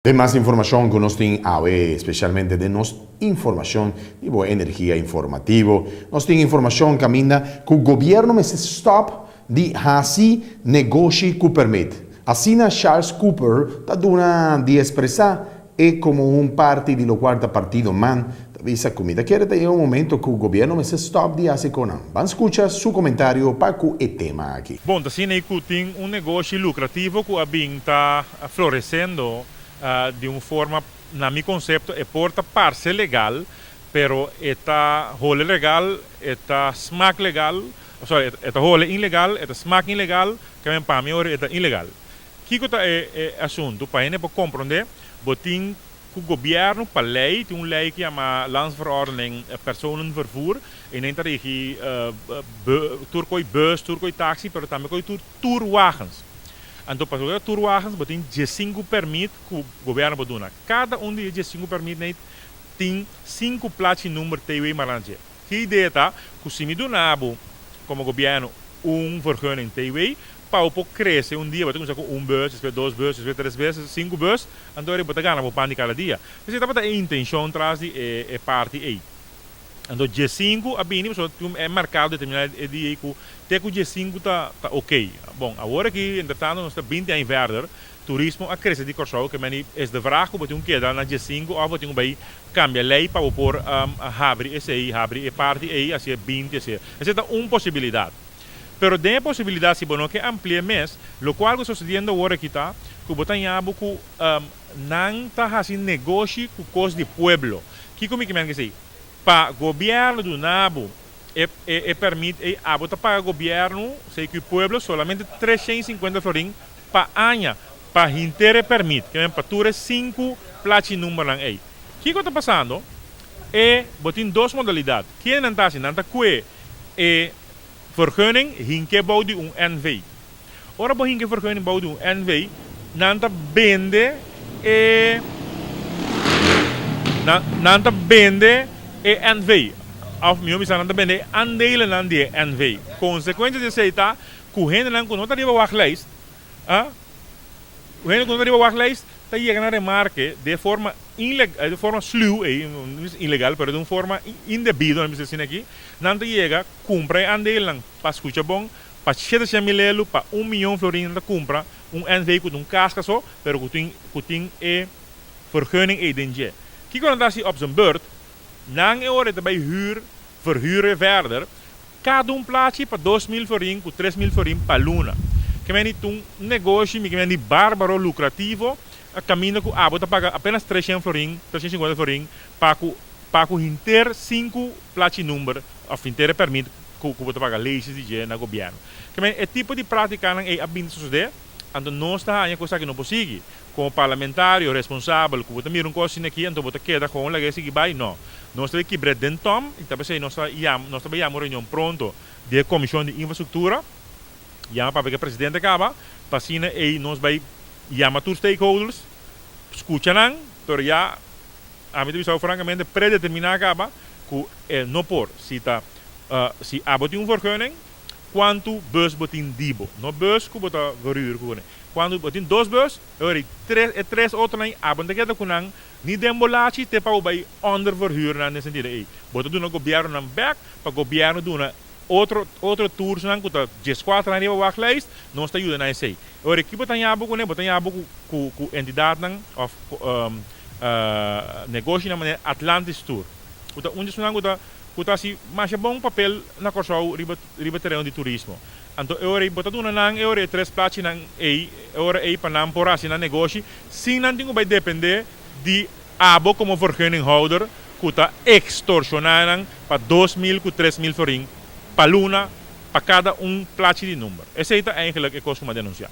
Den mas informashon ku nos tin awe, spesialmente den nos informashon di bo energia informativo, nos tin informashon kaminda ku gobièrnu mester stòp di hasi negoshi ku pèrmit. Asina Charles Cooper ta duna di ekspresá e komo un parti di lokual ta partido man ta bisa ku mi ta kere ta yega un momento ku gobièrnu mester stòp di hasi konan. Ban skucha su komentario pa ku e tema aki. Bon, ta asina ei ku tin un negoshi lukrativo ku a bin ta floresendo di un forma, na mi konsepto, e por ta parse legal, pero e ta hole legal, e ta smak legal, sorry, e ta hole inlegal, e ta smak inlegal, ke men pa mi ora e ta ilegal. Kiko ta e asuntu? Pa hende por komprondé, bo tin ku gobièrnu pa lei, tin un lei ku yama Landsverordening Personenvervoer, i nan ta rigi tur koi bus, tur koi taksi, pero tambe koi tur tourwagens. Anto pa loke ta tourwagens bo tin diesinku pèrmit ku gobièrnu por duna. Kada un di e diesinku pèrmit nei tin sinku plachi number TW mará na dje. Ki idea ta ku si mi duna bo komo gobièrnu un vergunning TW pa bo por krese un dia bo ta kuminsá ku un bus, despues dos bus, despues tres bus, sinku bus, anto bo ta gana bo pan di kada dia. Esei tabata e intenshon tras di e parti ei. Anto diesinku a bini pasobra tin e merkado determiná e dia ei ku te ku diesinku ta ta okey. Bon, awor aki entretanto nos ta binti aña verder, turismo a krese di Kòrsou ke meni es de vraag ku bo tin ku keda na diesinku òf bo tin ku bai kambia lei pa bo por habri esei, habri e parti ei hasié binti hasié. Esei ta un posibilidat. Pero den e posibilidat si bo no ke ampli'é mes, lokual ku sosediendo awor aki ta ku bo ta haña bo ku nan ta hasi negoshi ku kos di pueblo. Kiko mi ke men esei? Pa gobièrnu duna bo e e pèrmit ei, abo ta paga gobièrnu, CQ Pueblo, solamente 350 florin pa aña pa hinter e pèrmit, ke men pa tur e sinku plachi numbernan ei. Kiko ta pasando? E bo tin dos modalidat. Kende nan ta hasi? Nan ta kue e vergunning hink'é bou di un NV. Ora bo hinka e vergunning bou di un NV, nan ta bende e nan ta bende e NV. Of mihó bisa nan ta bende e aandelennan di e NV. Konsekuensia di esei ta ku hendenan ku no ta riba wachtlijst, a hende ku no ta riba wachtlijst ta yega na remarke de forma de forma sluw, ei no bisa ilegal pero de un forma indebido nan bisa asina aki, nan ta yega kumpra e aandelennan pa skucha bon. Pa 700 mil elu, pa 1 miyon florin nan ta kumpra un NV ku ta un kaska so, pero ku tin e vergunning ei den dje. Kiko nan ta hasi op zijn beurt? Nan e ora ta bai huur, verhuren verder, kada un plachi pa 2000 florin ku 3000 florin pa luna. Ke men ta un negoshi, mi ke men di bárbaro lukrativo, a kaminda ku abo ta paga apenas 300 florin, 350 florin, pa ku hinter sinku plachi number, òf hinter e pèrmit ku bo ta paga leges di dje na gobièrnu. Ke men e tipo di práktikanan ei a bin sosodé, anto nos ta haña ku esaki no por sigui. Komo parlamentario responsabel ku bo ta mira un kos asina aki, anto bo ta keda gewoon laga e sigui bai? No. Nos ta bai kibr'é den tòm i ta p'esei nos ta bai yama un reunion pronto di e Komishon di Infrastruktura, yama papia ku e presidente kaba, pa asina ei nos bai yama tur stakeholders, skucha nan, pero ya ami ta bisa bo frankamente predeterminá kaba ku e no por si ta si abo tin un vergunning, kuantu bus bo tin di bo, no bus ku bo ta verhuur ku kuné. Kuantu bo tin dos bus, e ora tres e tres otronan abo no ta keda ku nan ni den bo lachi te pa bo bai onderverhuur nan den sentido ei bo ta duna gobièrnunan bèk pa gobièrnu duna otro otro toursnan ku ta 14 nan riba wachtlijst, nos ta yuda nan esei. E ora ki bo ta haña bo kuné? Bo ta haña bo ku entidatnan òf negoshinan manera Atlantis Tour ku ta un di esunnan ku ta hasi masha bon papel na Kòrsou riba riba tereno di turismo. Anto e ora ei bo ta duna nan e ora e tres plachinan ei e ora ei pa nan por hasi nan negoshi sin nan tin ku bai dependé di abo komo vergunninghouder ku ta ekstorshoná nan pa 2000 ku 3000 florin pa luna pa kada un plachi di number. Esei ta eigenlijk e kos ku mi a denunsiá.